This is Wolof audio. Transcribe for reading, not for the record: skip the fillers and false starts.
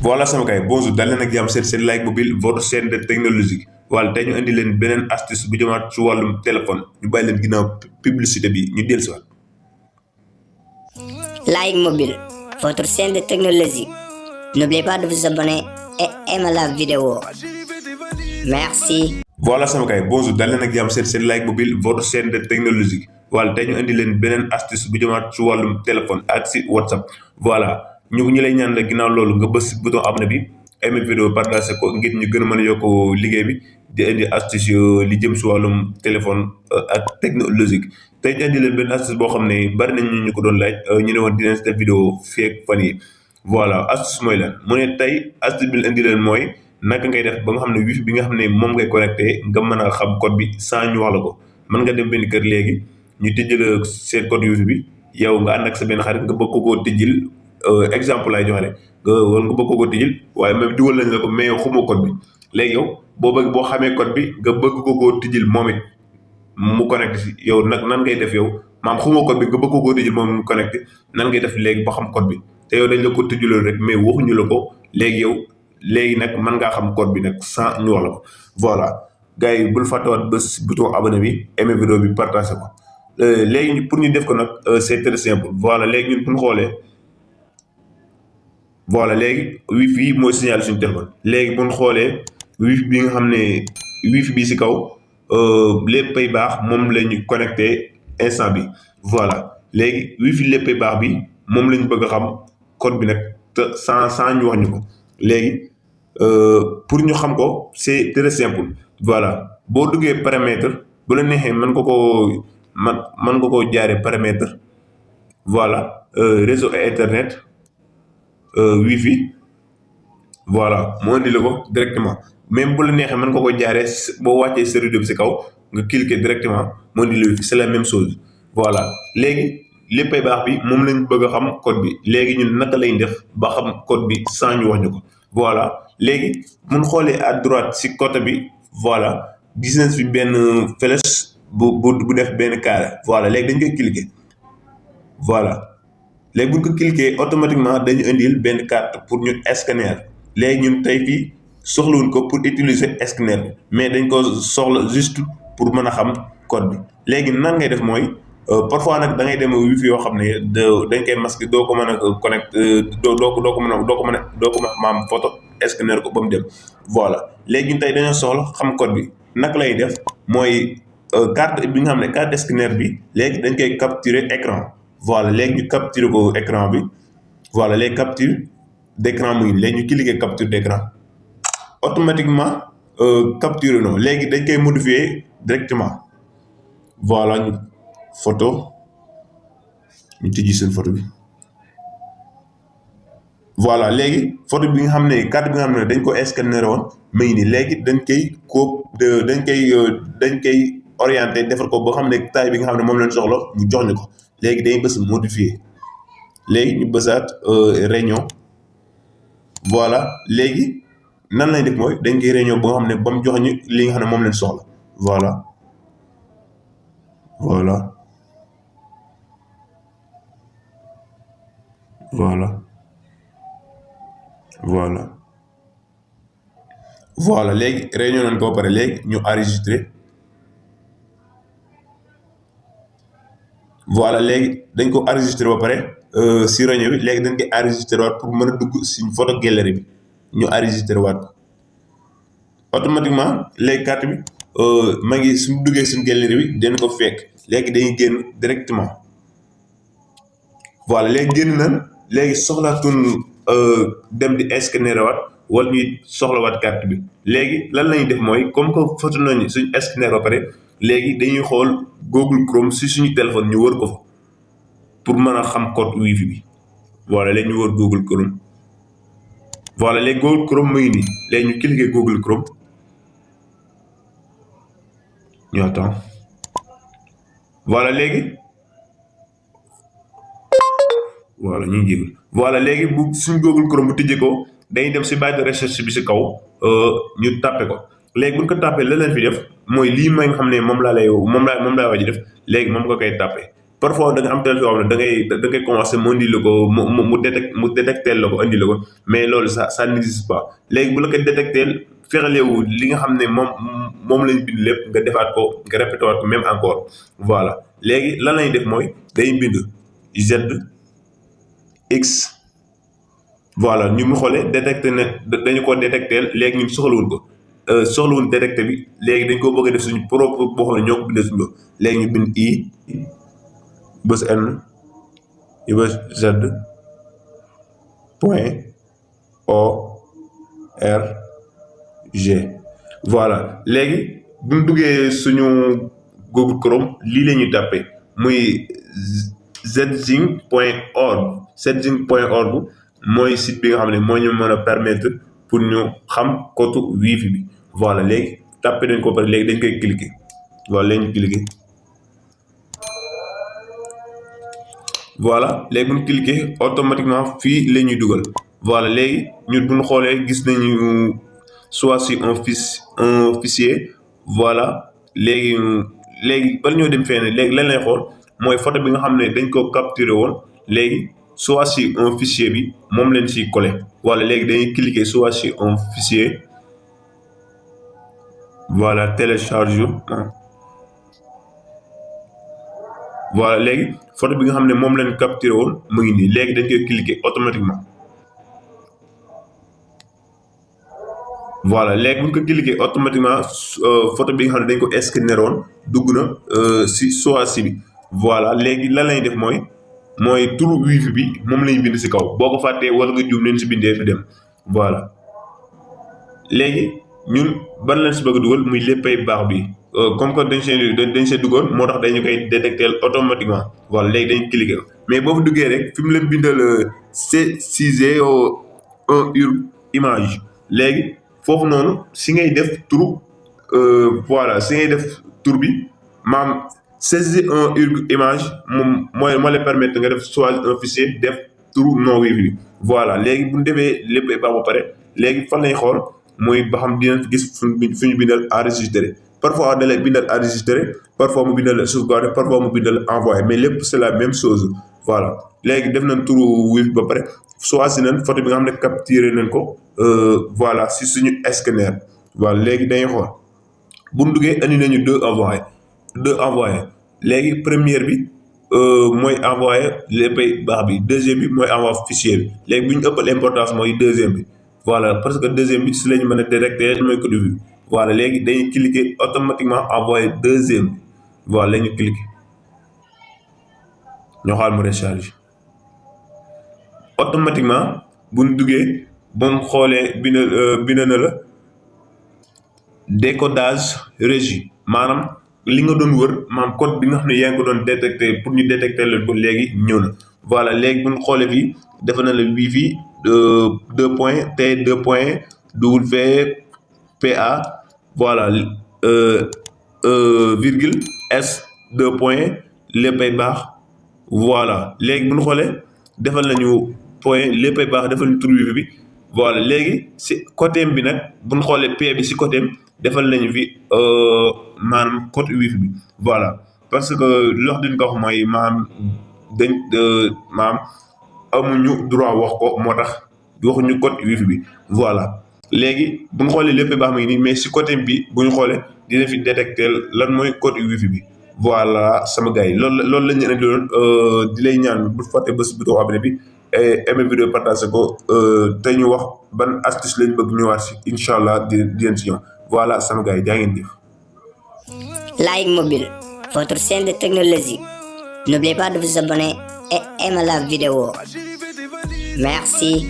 voilà sama kay bonjour dal leen ak jàmm seen like mobile votre chaîne de technologie wala tey ñu indi leen beneen astuce bu jëmaat ci wàllum téléphone ñu bàyyi leen ginnaaw publicité bi ñu dellusiwaat. Like Mobile, votre chaîne de technologie. N'oubliez pas de vous abonner et aimer la vidéo. Merci. voilà sama kay bonjour dal leen ak jàmm seen like mobile votre chaîne de technologie wala tey ñu indi leen beneen astuce bu jëmaat ci wàllum téléphone ak si WhatsApp voilà. ñu lay ñaan la ginnaaw loolu nga bës bouton abonné bi aimé vidéo partagé ko ngir ñu gën a mën a yokk liggéey bi di indi astuce li jëm si wàllum téléphone ak technologique tey ñu indi leen benn astuce boo xam ne bari nañ ñu ko doon laaj ñu ne woon dinañ si def vidéo fii ak fan yi voilà astuce mooy lan mu ne tey astuce bi la indi leen mooy naka ngay def ba nga xam ne wifi bi nga xam ne moom ngay connecté nga mën a xam code bi sans ñu wax la ko mën nga dem benn kër léegi ñu tijjal seen code wifi bi yow nga ànd ak sa benn xarit nga bëgg koo tijjil exemple lay joxe nga bëgg ko tijjil waaye même dugal nañ la ko mais yow xamoo code bi léegi yow boo xamee code bi nga bëgg ko tijjil moom it mu connecté si yow nan ngay def yow maam xamoo code bi nga bëgg ko tijjil moom mu connecté nan ngay def léegi ba xam code bi te yow dañ la ko tijjiloon rek mais waxuñu la ko léegi nag mën ngaa xam code bi nag sans ñu wax la ko voilà gars yi bul fàttewaat bés bouton abonné bi aimé vidéo bi partagé ko léegi pour ñu def ko nag c'est très simple voilà léegi ñun bu ñu xoolee. voilà léegi wifi mooy signal suñu téléphone léegi bu ñu xoolee wifi bi nga xam ne wifi bi si kaw léppay baax moom la ñu connecté instant bi voilà léegi wifi léppay baax bi moom la ñu bëgg a xam code bi nag te sans ñu wax ñu ko léegi pour ñu xam ko c'est très simple voilà boo duggee paramètre bu la neexee mën nga koo jaaree paramètre voilà réseau et internet. Wi-Fi voilà moo indi la ko directement même bu la neexee mën nga ko jaaree boo wàccee sa rideau bi si kaw nga cliquer directement moo indi la Wi-Fi c'est la même chose voilà léegi léppay baax bi moom lañ bëgg a xam code bi léegi ñun naka lañ def ba xam code bi sans ñu wax ñu ko voilà léegi mun xoolee à droite si côté bi voilà gis nañ fi benn flèche bu def benn carré voilà léegi dañ koy cliquer voilà. léegi bu ñu ko cliquer automatiquement dañu indil benn carte pour ñu scanner léegi ñun tey fii soxlawuñ ko pour utiliser scanner bi mais dañ ko soxla juste pour mën a xam code bi léegi nan ngay def mooy parfois nag da ngay dem wifi yoo xam ne dañ koy masquer doo ko mën a connecté doo ko mën a maam photo scanner ko ba mu dem voilà léegi ñun tey dañoo soxla xam code bi naka lay def mooy carte bi nga xam ne carte scanner bi léegi dañ koy capturer écran voilà léegi ñu capture ko écran bi voilà les capture d'écran muy léegi ñu cliquer capture d'écran automatiquement capture non léegi dañ koy modifier directement voilà ñu photo ñu tijji seen photo bi voilà léegi photo bi nga xam ne carte bi nga xam ne dañ ko scanner woon muy ni léegi dañ koy orienté defar ko boo xam ne taille bi nga xam ne moom lañ soxla ñu jox ñu ko léegi dañuy bës modifier léegi ñu bësaat réunion voilà léegi nan lañ def mooy dañ koy réunion boo xam ne ba mu jox ñu li nga xam ne moom lañ soxla voilà voilà voilà voilà voilà léegi réunion nañ ko ba pare léegi ñu enregistré voilà léegi dañ ko enregistré ba pare si réunion bi léegi dañ koy enregistré waat pour mën a dugg suñ photo galerie bi ñu enregistré waat ko automatiquement léegi carte bi ma ngi suñ duggee suñ galerie bi dañ ko fekk léegi dañuy génn directement voilà léegi génn nañ léegi soxlaatuñ dem di scanner waat wala ñuy soxlawaat carte bi léegi lan lañuy def mooy comme que photo nañu suñ scanner ba pare léegi dañuy xool Google Chrome si suñu téléphone ñu wër ko fa pour mën a xam code wifi bi voilà léegi ñu wër Google Chrome voilà léegi Google Chrome muy nii léegi ñu cliquer Google Chrome ñu attend voilà léegi voilà ñu ngi jégul voilà léegi bu suñu Google Chrome bu tijjee ko dañuy dem si barre de recherche bi si kaw ñu tàppe ko léegi bu ñu ko tàppee la leen fi def mooy lii may nga xam ne moom laa waaj def léegi moom nga koy tàppee parfois da nga am téléphone yoo xam ne da ngay commencé mu indi la ko mu détecté la ko indi la ko mais loolu ça n'existe pas léegi bu la ko détecté fexelewu li nga xam ne moom lañ bind lépp nga defaat ko nga répété waat ko même encore voilà léegi lan lañuy def mooy day bind z x voilà ñu mu xoolee détecté ne dañu ko détecté léegi ñun soxlawuñ ko soxlawuñ détecté bi léegi dañ ko bëgg a def suñu propre boo xam ne ñoo ko bindee suñu loolu léegi ñu bind i bës n ñu bës z point o r g voilà léegi bu ñu duggee suñu Google Chrome lii la ñuy tàppee muy zing.org mooy site bi nga xam ne moo ñu mën a permettre pour ñu xam code wifi bi voilà léegi tàppee nañ ko pare léegi dañ koy cliquer voilà léegi ñu cliquer voilà léegi bu ñu cliquer automatiquement fii la ñuy dugal voilà léegi ñun bu ñu xoolee gis nañu choisir un fichier voilà léegi bala ñoo dem fenn léegi lan lay xool mooy photo bi nga xam ne dañ ko capturé woon léegi choisir un fichier bi moom leen ciy collé voilà léegi dañuy cliquer choisir un fichier voilà télécharge voilà léegi photo bi nga xam ne moom leen capturé woon mu ngi nii léegi dañ koy cliquer automatiquement voilà léegi bu ñu ko cliquer automatiquement photo bi nga xam ne dañ ko scanner woon dugg na si choisi bi voilà léegi lan lañuy def mooy turu wifi bi moom lañu bind si kaw boo ko fàttee wala nga juum leen si bindee du dem voilà léegi ñun ban lañ si bëgg a dugal muy léppay baax bi comme que dañ see duggoon moo tax dañu koy détecter automatiquement voilà léegi dañ cliquer mais boo fa duggee rek fi mu leen bindal C6E1 image léegi foofu noonu si ngay def turu voilà si ngay def tur bi maam C6E1 image moom moo lay permettre nga def choisir un fichier def turu non wifi bi voilà léegi bu ñu defee lépp baax ba pare léegi fan lay xool mooy ba xam dinañ fi gis fu ñu bindal enregistré parfois da lay bindal enregistré parfois mu bindal sauvegarde parfois mu bindal envoyé mais lépp c'est la même chose voilà léegi def nañ turu wifi ba pare choisir nañ photo bi nga xam ne capturé nañ ko voilà si suñu scanner voilà léegi dañuy xool bu ñu duggee andi nañu deux envoyés léegi première bi mooy envoyé léppay baax bi deuxième bi mooy envoyé fichier bi léegi bu ñu ëppal importance mooy deuxième bi voilà parce que deuxième bi si la ñu mën a détecter mooy code bi voilà léegi dañuy cliquer automatiquement envoyé deuxième bi voilà la ñu cliquer ñoo xaal mu recharge automatiquement bu ñu duggee ba mu xoolee bind na la décodage régie maanaam li nga doon wër maanaam code bi nga xam ne yaa ngi ko doon détecté pour ñu détecter leen ko léegi ñëw na voilà léegi bu ñu xoolee fii dafa na la wifi 2.T2.WPA voilà virgule S 2. léppay baax voilà léegi bu ñu xoolee defal nañu point léppay baax defal nañu tur wifi bi voilà léegi si côté bi nag bu ñu xoolee P bi si côté defal nañu fi maanaam code wifi bi voilà parce que lox duñ ko wax mooy maanaam amuñu droit wax ko moo tax waxuñu code wifi bi voilà léegi bu ñu xoolee lépp baax ma ngi nii mais si côté bi bu ñu xoolee dina fi détecter lan mooy code wifi bi voilà sama gars yi loolu la ñu indi loon di lay ñaan bu fàtte bés bouton abonné bi aimé vidéo partagé ko te ñu wax ban astuce lañ bëgg ñëwaat si incha allah di leen si ñëw voilà sama gars yi jaa ngeen jëf. Like Mobile, votre chaîne de technologie. N'oubliez pas de vous abonner et aimer la vidéo. Merci.